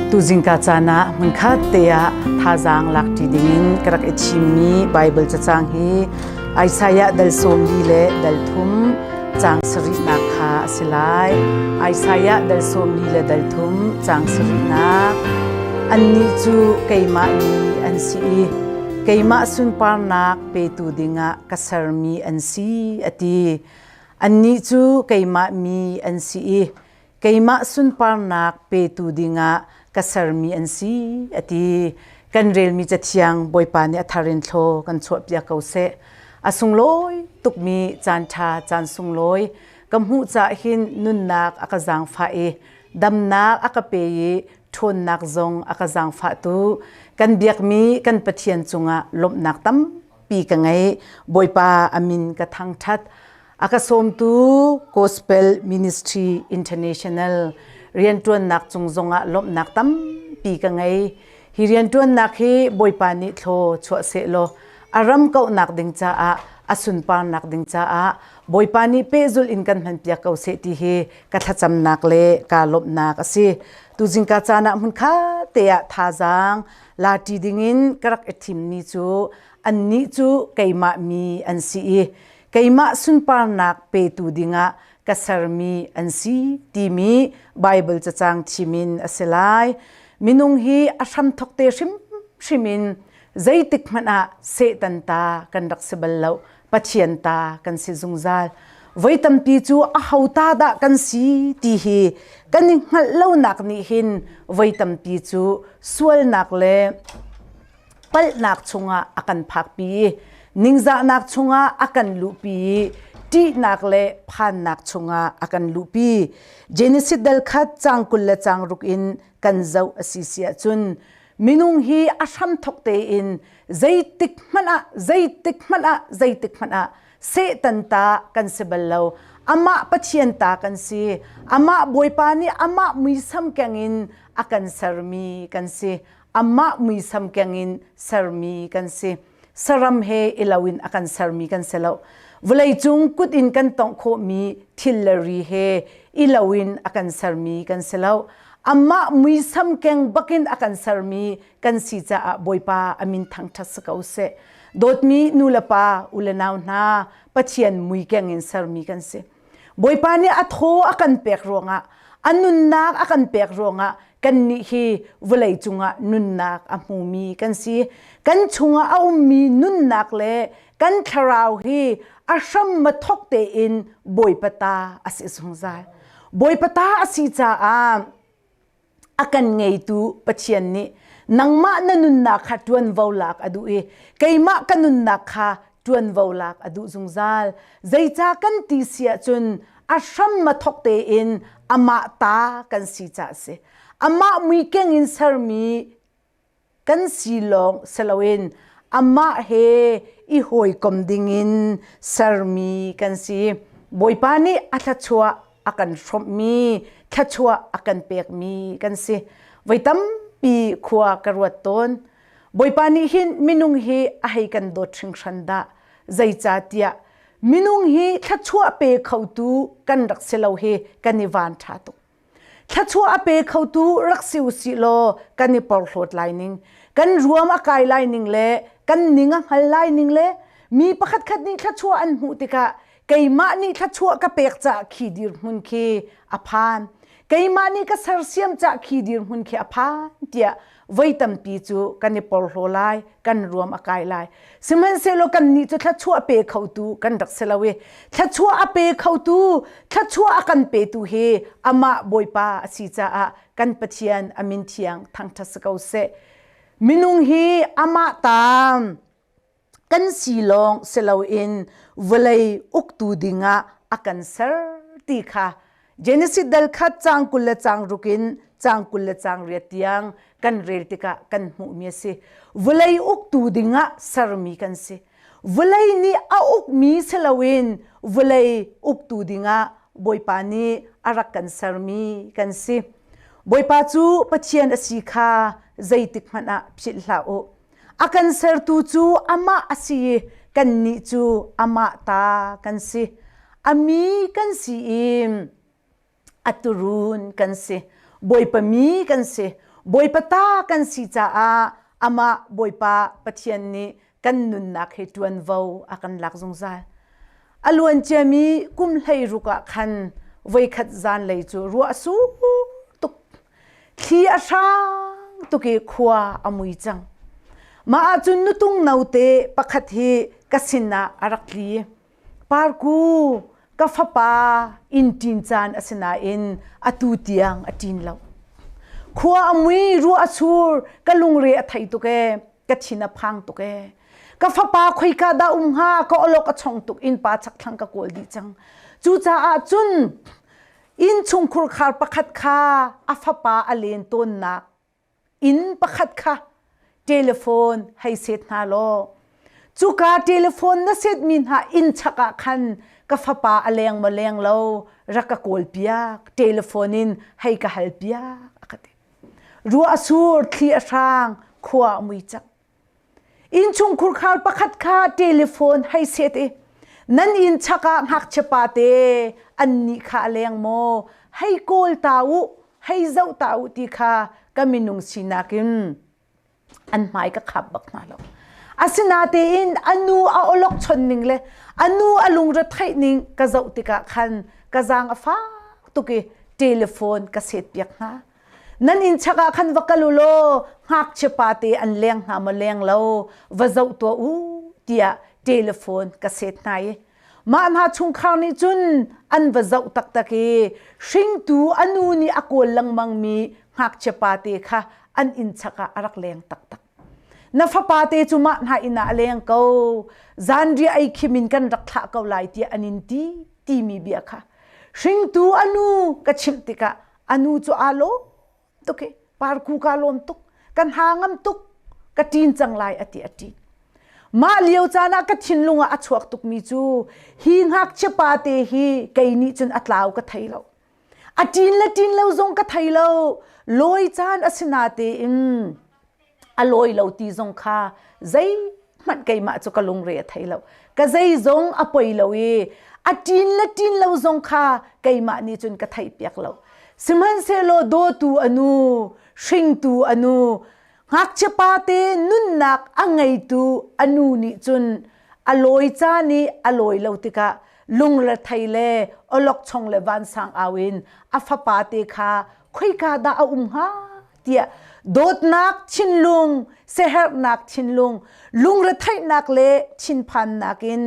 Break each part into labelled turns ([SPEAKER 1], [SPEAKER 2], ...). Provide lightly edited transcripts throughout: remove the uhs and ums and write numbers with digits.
[SPEAKER 1] Tu zingka caan ah hmunkhat te ah thazaang lakṭi dingin ka rak i thimmi Baibal cacang hi Isaiah dal 40 le dal 3 caang sarihnak kha a si lai. Isaiah dal 40 le dal 3 caang sarihnak. Annih cu keimah mi an si i keimah sunparnak petu dingah ka sermi an si, a ti. Annih cu keimah mi an si i keimah sunparnak petu dingah ka sermi an si, a ti. Kan relmi cathiang Bawipa nih a thar in thlaw kan chuahpiak ko seh. A sunglawi tukmi caan ṭha caan sunglawi ka hmuh cah hin nunnak a ka zaangfah i damnak a ka pe i ṭhawnnak zong a ka zaangfahtu kan biakmi kan Pathian cungah lawmhnak tampi ka ngei. Bawipa a min ka thangṭhat. A ka sawmtu Gospel Ministry International rianṭuannak cung zongah lawmhnak tampi ka ngei. Hi rianṭuannak hi Bawipa nih thlaw chuah sehlaw a ram kauhnak ding caah a sunparnak ding caah Bawipa nih pehzulh in kan hmanpiak ko seh ti hi ka thlacamnak le kaa lawmhnak a si. Tuzingka caan ah hmunkhat te ah thazaang lati dingin ka rak i thimmi cu annih cu keimah mi an si i keimah sunparnak petu dingah ka sermi an si timi Baibal cacang thim in a si lai. Minung hi a hramthok te hrimhrim in zeitik hmanh ah Satan ta kan rak si bal lo, Pathian ta kan si zungzal. Voi tampi cu a ho ta dah kan si ti hi kan i hngalh lonak nih hin voi tampi cu sualnak le palhnak chungah a kan phakpi i ningzahnak chungah a kan luhpi i ṭihnak le phannak chungah a kan luhpi. Genesis dal khat caang 20 le caang ruk in kan zoh a si si ahcun minung hi a hramthok tein zeitik hmanh ah zeitik hmanh ah zeitik hmanh ah Satan ta kan si bal lo. Amah Pathian ta kan si. Amah Bawipa nih amah muisam keng in a kan sermi kan si. Amah muisam keng in sermi kan si. Saram he i loin a kan sermi kan si lo. Vawleicung kut in kan tongh khawhmi thil le ri he i loin a kan sermi kan si lo. Amah muisam keng bakin a kan sermi kan si caah Bawipa a min thangṭhat si ko seh. Dawtmi nu le pa, u le nau hna, Pathian mui keng in sermi kan si. Bawipa nih a thaw a kan pek ruangah, a nunnak a kan pek ruangah kannih hi vawlei cungah nunnak a hmumi kan si. Kan chungah a ummi nunnak le kan thlarau hi a hram mathok tein Bawipa ta a si zungzal. Bawipa ta a si caah a kan ngeitu Pathian nih nangmah na nunnak kha ṭuanvo lak a duh i keimah ka nunnak kha ṭuanvo lak a duh zungzal. Zeicah kan ti si ahcun a hram a thok tein amah ta kan si caah a si. Amah muikeng in sermi kan si lawng si loin amah he i hawikom dingin sermi kan si. Bawipa nih a thluachuah a kan hrawmhmi, thluachuah a kan pekmi kan si. Voi tampi khua ka ruat tawn. Bawipa nih hin minung hi a hei kan dawt hringhran dah. Zeicahtiah minung hi thluachuah pe khotu kan rak si lo hi kan i van ṭha tuk. Thluachuah a pe khotu rak si usih law kan i porhlawt lai ning, kan ruam a kai lai ning le kan ning a hngal lai ning le mi pakhatkhat nih thluachuah an hmuh tikah keimah nih thluachuah ka pek caah khi dirhmun khi a phan. Keimah nih ka sersiam caah khi dirhmun khi a phan tiah voi tampi cu kan i porhlaw lai, kan ruam a kai lai. Sihmanhsehlaw kannih cu thluachuah pe khotu kan rak si lo i thluachuah a pe khotu, thluachuah a kan petu hi amah Bawipa a si caah kan Pathian a min thiang thangṭhat si ko seh. Minung hi amah ta kan si lawng si loin vawlei uktu dingah a kan ser ti kha Genesis dal khat caang 20 le caang ruk in caang 20 le caang riat tiang kan rel tikah kan hmuhmi a si. Vawlei uktu dingah sermi kan si. Vawlei nih a ukmi si loin vawlei uktu dingah Bawipa nih a rak kan sermi kan si. Bawipa cu Pathian a si kha zeitik hmanh ah philh hlah u. A kan sertu cu amah a si i kannih cu amah ta kan si. A mi kan si i a turun kan si. Bawipa mi kan si. Bawipa ta kan si caah amah Bawipa Pathian nih kan nunnak hi ṭuanvo a kan lak zungzal. A luan ciami kum 16 ah khan voikhat zanlei cu ruah a sur tuk. Thli a hrang tuk i khua a mui cang. Mah ahcun nutung note pakhat hi ka sinah a rak tli. Parku, ka fapa inn ṭin caan a si nain atu tiang a ṭin lo. Khua a mui, ruah a sur, ka lungre a thei tuk ee, ka thin a phang tuk ee. Ka fapa khoika dah um hnga, ka awlok a chong tuk, innpa chakthlang ka kawl dih cang. Cucaah cun innchungkhur khar pakhat kha a fapa a len tawnnak inn pakhat kha telephone hei set hna law cuka telephone na setmi hna inn chak ah khan ka fapa a leng maw leng lo rak ka kawl piak telephone in hei ka hal piak a ka ti ruah a sur thli a hrang khua a mui cak Innchungkhur khar pakhat kha telephone hei set i nan inn chak ah ngakchia pa te annih kha a leng maw hei kawl ta u hei zoh ta u ti kha ka minung sinak in an hmai ka khap bak hna lo. Asinatein a nu a awlok chon ning le a nu a lungre theih ning ka zoh tikah khan ka zaang a fak tuk i telephone ka set piak hna. Nan inn chak ah khan va kal u law ngakchia pa te an leng hna maw leng lo va zoh tuah u tiah telephone ka set hna i mah hna chungkhar nih cun an va zoh taktak i hringtu a nu nih a kawl lengmang mi ngakchia pa te kha an inn chak ah a rak leng taktak. Na fapa te cu mah hna inn ah a leng ko zanriah ei khim in kan rak thlah ko lai tiah an in ti timi bia kha hringtu a nu ka chimh tikah a nu cu aa lawm tuk i parku kaa lawm tuk ka hna ngam tuk ka ṭin cang lai a ti a ṭin mah lio caan ah ka thinlung ah a chuak tukmi cu hi ngakchia pa te hi kei nih cun a tlau ka thei lo a ṭin le ṭin lo zong ka thei lo lawi caan a si natein a lawi lo ti zong kha zeihmanh keimah cu ka lungre a thei lo ka zei zong a poi lo i a ṭin le ṭin lo zong kha keimah nih cun ka theih piak lo sihmanhsehlaw dawtu a nu hringtu a nu ngakchia pa te nunnak a ngeitu a nu nih cun a lawi caan i a lawi lo tikah lungrethei le awlokchong le vansang au in a fapa te kha khoika dah a um hnga tiah dawtnak thinlung siaherhnak thinlung lungretheihnak le thinphannak in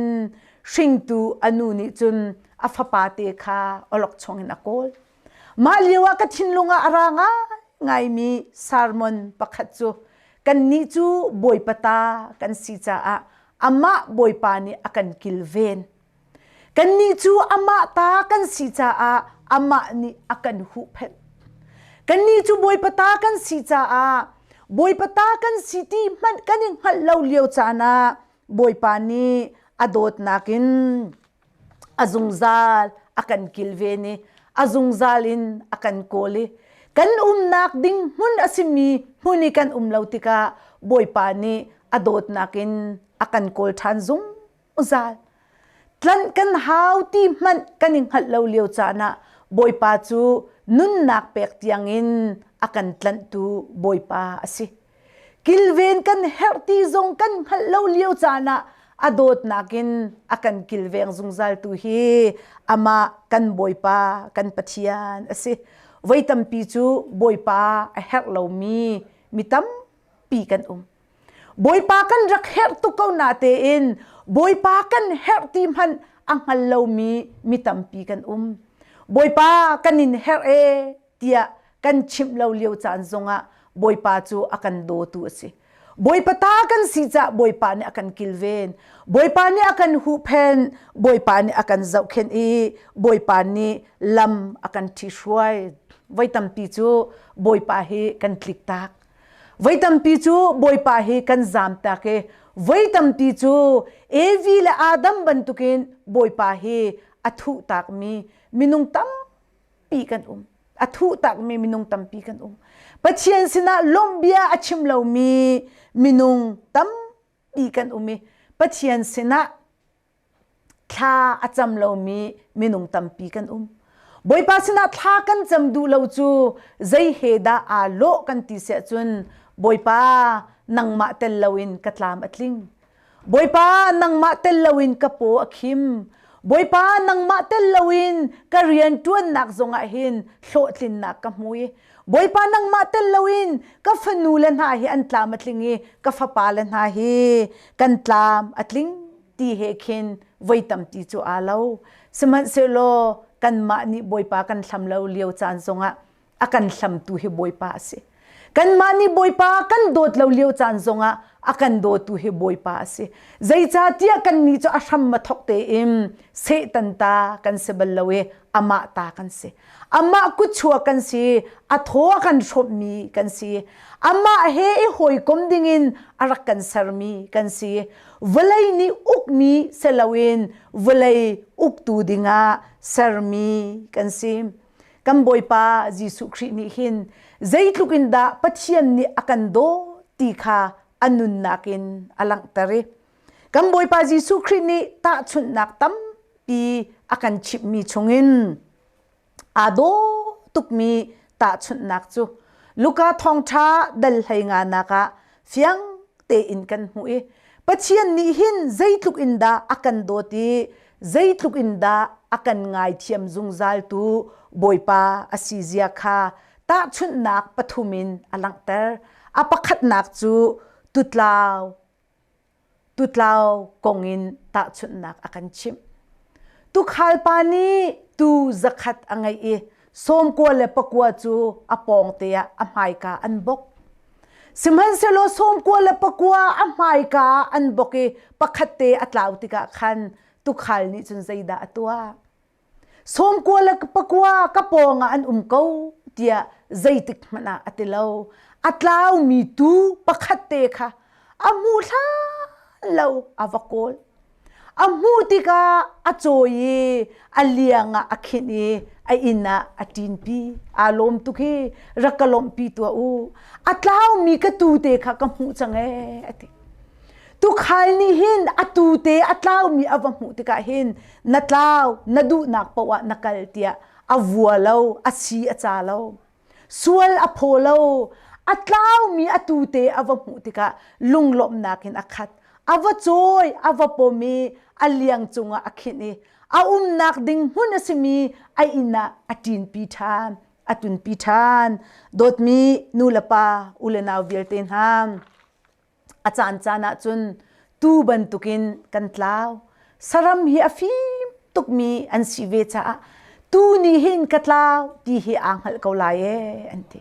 [SPEAKER 1] hringtu a nu nih cun a fapa te kha awlokchong in a kawl mah lio ah ka thinlung ah a ra ngaingaimi sermon pakhat cu kannih cu Bawipa ta kan si caah amah Bawipa nih a kan kilven Kannih cu amah ta kan si caah amah nih a kan huhphenh. Kannih cu Bawipa ta kan si caah Bawipa ta kan si ti hmanh kan i hngalh lo lio caan ah Bawipa nih a dawtnak in a zungzal a kan kilven i a zungzal in a kan kawl i kan umnak ding hmun a simi hmun i kan um lo tikah Bawipa nih a dawtnak in a kan kawl ṭhan zungzal. Zal. Tlanh kan hau ti hmanh kan i hngalh lo lio caan ah Bawipa cu nunnak pek tiangin a kan tlanhtu Bawipa a si. Kilven kan herh ti zong kan hngalh lo lio caan ah a dawtnak in a kan kilveng zungzaltu hi amah kan Bawipa kan Pathian a si. Voi tampi cu Bawipa a herh lomi mi tampi kan um. Bawipa kan rak herh tuk ko na tein Bawipa kan herh ti hmanh a hngal lomi mi tampi kan um. Bawipa kan in herh e tiah kan chimh lo lio caan zongah Bawipa cu a kan dawtu a si. Bawipa ta kan si cah Bawipa nih a kan kilven. Bawipa nih a kan huhphen. Bawipa nih a kan zohkhenh i Bawipa nih lam a kan ṭhihruai. Voi tampi cu Bawipa hi kan tliktak. Voi tampi cu Bawipa hi kan zamtak i voi tampi cu Evi le Adam bantukin Bawipa hi a thuhtakmi minung tampi kan um. A thuhtakmi minung tampi kan um. Pathian sinah lawmhbia a chim lomi minung tampi kan um i Pathian sinah thla a cam lomi minung tampi kan um. Bawipa sinah thla kan cam duh lo cu zei he dah aa lawh kan ti siah cun Bawipa nangmah tel loin ka tlam a tling. Bawipa nangmah tel loin ka paw a khim. Bawipa nangmah tel loin ka rian ṭuannak zongah hin hlawhtlinnak ka hmu i Bawipa nangmah tel loin ka fanu le hna hi an tlam a tling i ka fapa le hna hi kan tlam a tling ti he khin voi tampi cu aa lo. Sihmanhsehlaw kanmah nih Bawipa kan hlam lo lio caan zongah a kan hlamtu hi Bawipa a si. Kanmah nih Bawipa kan dawt lo lio caan zongah a kan dawtu hi Bawipa a si. Zeicahtiah kannih cu a hram a thawk tein Satan ta kan si bal lo i amah ta kan si. Amah kutchuak kan si, a thaw a kan hrawmhmi kan si. Amah he i hawikom dingin a rak kan sermi kan si. Vawlei nih ukmi si loin vawlei uktu dingah sermi kan si. Kan Bawipa Jesuh Khrih nih hin zeitluk in dah Pathian nih a kan dawt ti kha a nunnak in a langhter i kan Bawipa Jesuh Khrih nih tahchunhnak tampi a kan chimhmi chungin aa dawh tukmi tahchunhnak cu Luka thawngṭha dal hlei nganak ah fiang tein kan hmuh i Pathian nih hin zeitluk in dah a kan dawt i zeitluk in dah a kan ngaithiam zungzaltu Bawipa a si zia kha tahchunhnak pathum in a langhter. A pakhatnak cu tutlau tutlau kong in tahchunhnak a kan chimh. Tukhal pa nih tuu zakhat a ngeih i sawmkua le pakua cu a pawngte ah a hmaika an bok. Sihmanhsehlaw sawmkua le pakua a hmaika an bok i pakhat te a tlau tikah khan tukhal nih cun zeidah a tuah? Sawmkua le pakua ka pawngah an um ko tiah zeitik hmanh ah a ti lo. A tlaumi tuu pakhat te kha a hmu hlan lo a va kawl. A hmuh tikah a cawi i a liang ah a khinh i a inn ah a ṭinpi. Aa lawm tuk hi rak ka lawmhpi tuah u. A tlaumi ka tuu te kha ka hmuh cang ee a ti. Tukhal nih hin a tuu te a tlaumi a va hmuh tikah hin na tlau na duhnak paoh ah na kal tiah a vua lo, a si a ca lo. Sual a phaw lo, a tlaumi a tute a va hmuh tikah lunglawmhnak in a khat. A va cawi, a va pom i a liang cungah a khinh i a umnak ding hmun a simi a inn ah a ṭinpi ṭhan, a tunpi ṭhan. Dawtmi nu le pa, u le nau vialte hna, A caancaan ahcun tuu bantukin kan tlau. Saram hi a fim tukmi an si ve caah tuu nih hin ka tlau ti hi aa hngalh ko lai ee an ti.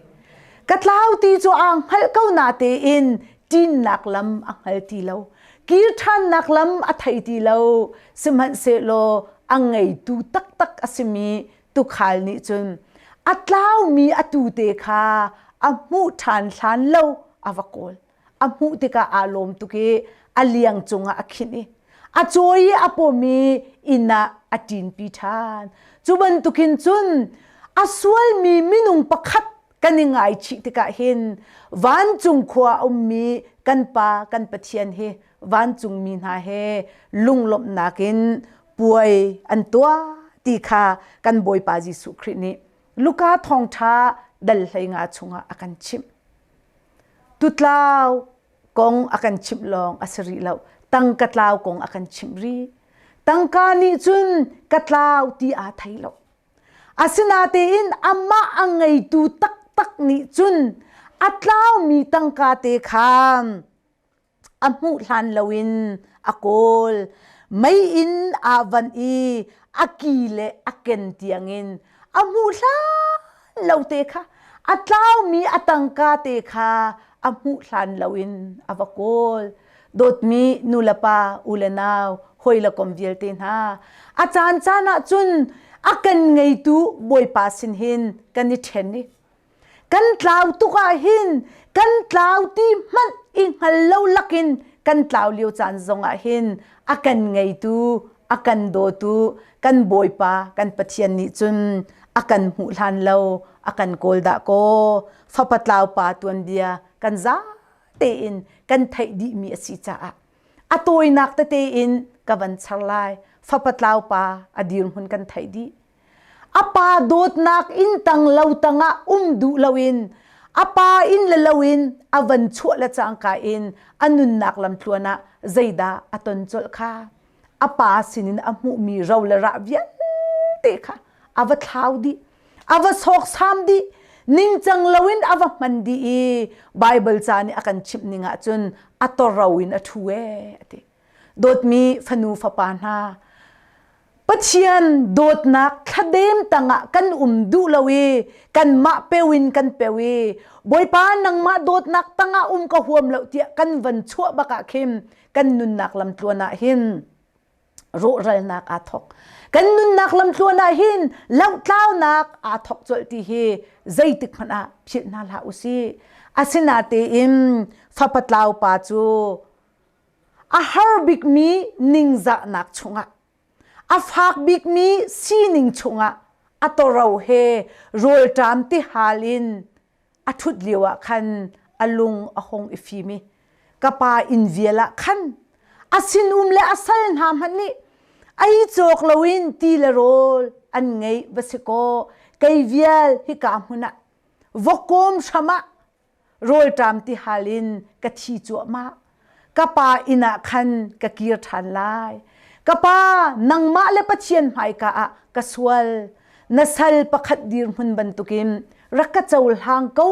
[SPEAKER 1] Ka tlau ti cu aa hngalh ko natein ṭinnak lam a hngal ti lo. Kir ṭhannak lam a thei ti lo. Sihmanhsehlaw a ngeitu taktak a simi tukhal nih cun a tlaumi a tute kha a hmuh ṭhan hlan lo a va kawl. A hmuh tikah aa lawm tuk i a liang cungah a khinh i a cawi i a pawm i inn ah a ṭinpi ṭhan. Cu bantukin cun a sualmi minung pakhat kan i ngaichih tikah hin vancung khua a ummi kan Pa kan Pathian hi vancungmi hna he lunglawmhnak in puai an tuah ti kha kan Bawipa Jesuh Khrih nih Luka thawngṭha dal 15 chungah a kan chimh. Tutlau kong a kan chimh lawng a si rih lo. Tangka tlau kong a kan chimh rih. Tangka nih cun ka tlau ti aa thei lo. Asinatein amah a ngeitu taktak nih cun a tlaumi tangka te kha a hmuh hlan loin a kawl. Mei in aa van i a ki le a ken tiangin a hmuh hlan lo te kha a tlaumi a tangka te kha a hmuh hlan loin a va kawl. Dawtmi nulepa, u le nau, hawi le kom vialte hna, a caancaan ah cun a kan ngeitu Bawipa sin hin kan i ṭhen i Kan tlau tuk ah hin kan tlau ti hmanh i hngal lo lakin kan tlau lio caan zong ah hin a kan ngeitu, a kan dawtu kan Bawipa kan Pathian nih cun a kan hmuh hlan lo a kan kawl dah kaw fapa tlau pa tuanbia kan za tein kan theih dihmi a si caah a tawinak tete in ka van char lai fapa tlau pa a dirhmun kan theih dih. A pa dawtnak inn tang lo tangah um duh loin a pa inn le loin a van chuah le cangka in a nunnak lamtluan ah zeidah a ton colh kha a pa sinin a hmuhmi ro le rah vialte kha a va thlau dih a va sawksam dih ningcang loin a va hman dih i Baibal ca nih a kan chimh ning ahcun a toro in a ṭhu ee a ti. Dawtmi fanu fapa hna, Pathian dawtnak thladem tangah kan um duh lo i kanmah peu in kan peu i Bawipa nangmah dawtnak tangah um ka huam lo tiah kan van chuah bak ah khin kan nunnak lamtluan ah hin rawhralnak aa thawk. Kan nunnak lamtluan ah hin lohtlaunak aa thawk colh ti hi zeitik hmanh ah philh hna hlah usih. Asinatein fapa tlau pa cu a har bikmi ningzahnak chungah a fak bikmi sining chungah a toro he rawlṭam tihal in a ṭhut lio ah khan a lung a hung i fim i ka pa inn vial ah khan a sinum le a sal hna hmanh nih ei cawk loin ti le rawl an ngeih va si kaw kei vial hika hmun ah vokawm hram ah rawlṭam tihal in ka thi cuahmah. Ka pa inn ah khan ka kir ṭhan lai. Ka pa, nangmah le Pathian hmaika ah ka sual. Na sal pakhat dirhmun bantukin rak ka cohlang ko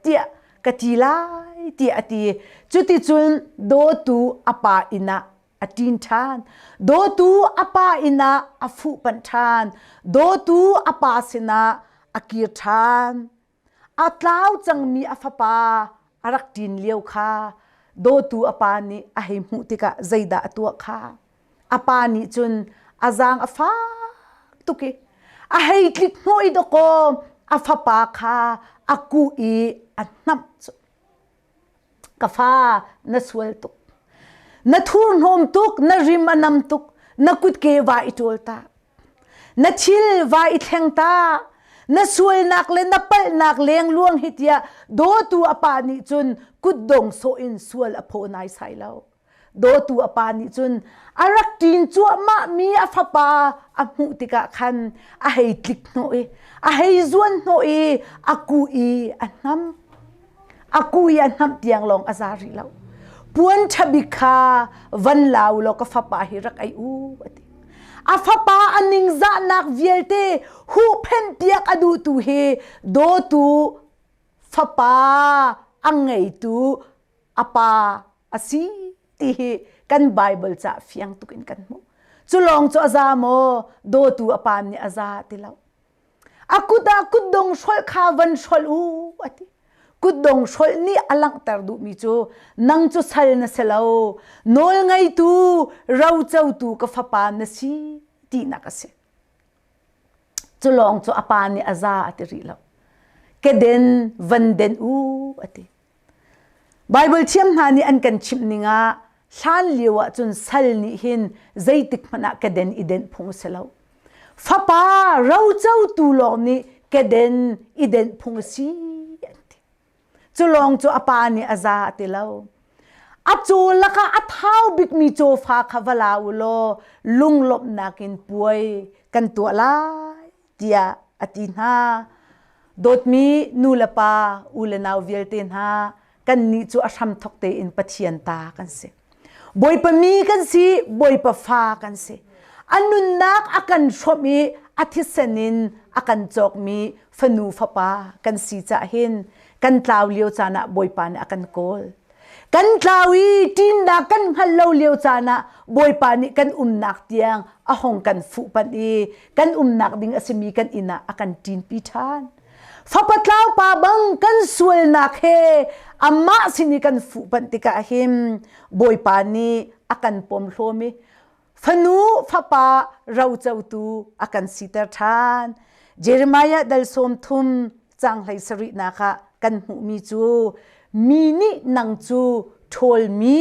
[SPEAKER 1] tiah ka ti lai tiah a ti. Cuticun dawtu a pa inn ah a ṭin ṭhan. Dawtu a pa inn ah a fuhpanh ṭhan. Dawtu a pa sinah a kir ṭhan. A tlau cangmi a fapa a rak ṭin lio kha dawtu a pa nih a hei hmuh tikah zeidah a tuah kha? A pa nih cun a zaang a fak tuk i a hei tlik hnawh i dawkaw a fapa kha a kuh i a hnamh cu. Ka fa, na sual tuk. Na thurhnawm tuk, na rim a nam tuk, na kutke va i ṭawl ta. Na thil va i thleng ta. Na sualnak le na palhnak lengluang hi tiah dawtu a pa nih cun kutdong sawh in sual a phaw naisai lo. Dawtu a pa nih cun a rak ṭin cuahmahmi a fapa a hmuh tikah khan a hei tlik hnawh i a hei zuan hnawh i a kuh i a hnam. A kuh i a hnamh tiang lawng a za rih lo. Puan ṭha bik kha van la u law ka fapa hi rak ei u a ti. A fapa a ningzahnak vialte huhphenh piak a duhtu hi dawtu fapa a ngeitu a pa a si ti hi kan Bible ca fiang tuk in kan hmuh. Cu lawng cu a za maw? Dawtu a pa nih a za ti lo. A kut ah kutdong hrolh kha van hrolh u a ti. Kutdong hrolh nih a langhter duhmi cu nang cu sal na si lo, nawl ngeitu, rocotu ka fapa na si tinak a si. Cu lawng cu a pa nih a za a ti rih lo. Keden van den u a ti. Baibal thiam hna nih an kan chimh ning ah hlan lio ah cun sal nih hin zeitik hmanh ah keden i denh phung a si lo. Fapa rocotu lawng nih keden i denh phung a si an ti. Cu lawng cu a pa nih a za a ti lo. A caw lakah a thau bikmi cawfa kha va la u law lunglawmhnak in puai kan tuah lai tiah a ti hna. Dawtmi nu le pa, u le nau vialte hna, kannih cu a hramthawk tein Pathian ta kan si. Bawipa mi kan si, Bawipa fa kan si. A nunnak a kan hrawmh i a thisen in a kan cawkmi fanu fapa kan si cah hin kan tlau lio caan ah Bawipa nih a kan kawl. Kan tlau i ṭinnak kan hngalh lo lio caan ah Bawipa nih kan umnak tiang a hong kan fuhpanh i kan umnak ding a simi kan inn ah a kan ṭinpi ṭhan. Fapa tlau pa bang kan sualnak he amah sin i kan fuhpanh tikah hin Bawipa nih a kan pawmhlawm i fanu fapa rocotu a kan siter ṭhan. Jeremiah dal 30 caang hlei sarihnak ah kan hmuhmi cu mi nih nang cu ṭhawlmi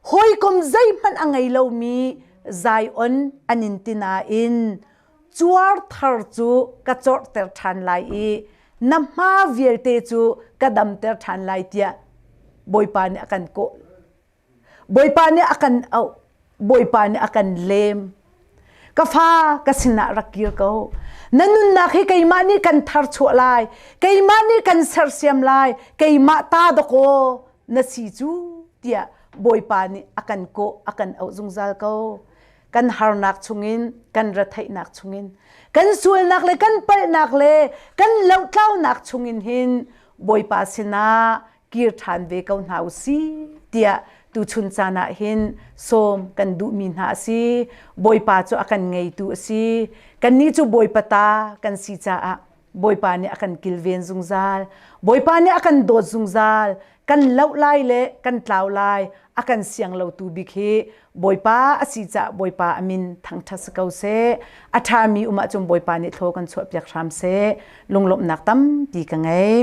[SPEAKER 1] hawikom zeihmanh a ngei lomi Zion an in ti nain cuar thar cu ka corhter ṭhan lai i na hma vialte cu ka damter ṭhan lai tiah Bawipa nih a kan kawh. Bawipa nih a kan auh. Bawipa nih a kan lem. Ka fa ka sinah rak kir ko. Na nunnak hi keimah nih kan tharchuah lai. Keimah nih kan sersiam lai. Keimah ta dakaw na si cu tiah Bawipa nih a kan kawh a kan auh zungzal ko. Kan harnak chungin kan retheihnak chungin kan sualnak le kan palhnak le kan lohtlaunak chungin hin Bawipa sinah kir ṭhan ve ko hna u si tiah tuchun caan ah hin sawm kan duhmi hna a si. Bawipa cu a kan ngeitu a si. Kannih cu Bawipa ta kan si caah Bawipa nih a kan kilven zungzal. Bawipa nih a kan dawt zungzal. Kan loh lai le kan tlau lai a kan siang lotu bik hi Bawipa a si caah Bawipa a min thangṭhat si ko seh. A ṭhami um ahcun Bawipa nih thlaw kan chuahpiak hram seh. Lunglawmhnak tampi ka ngei.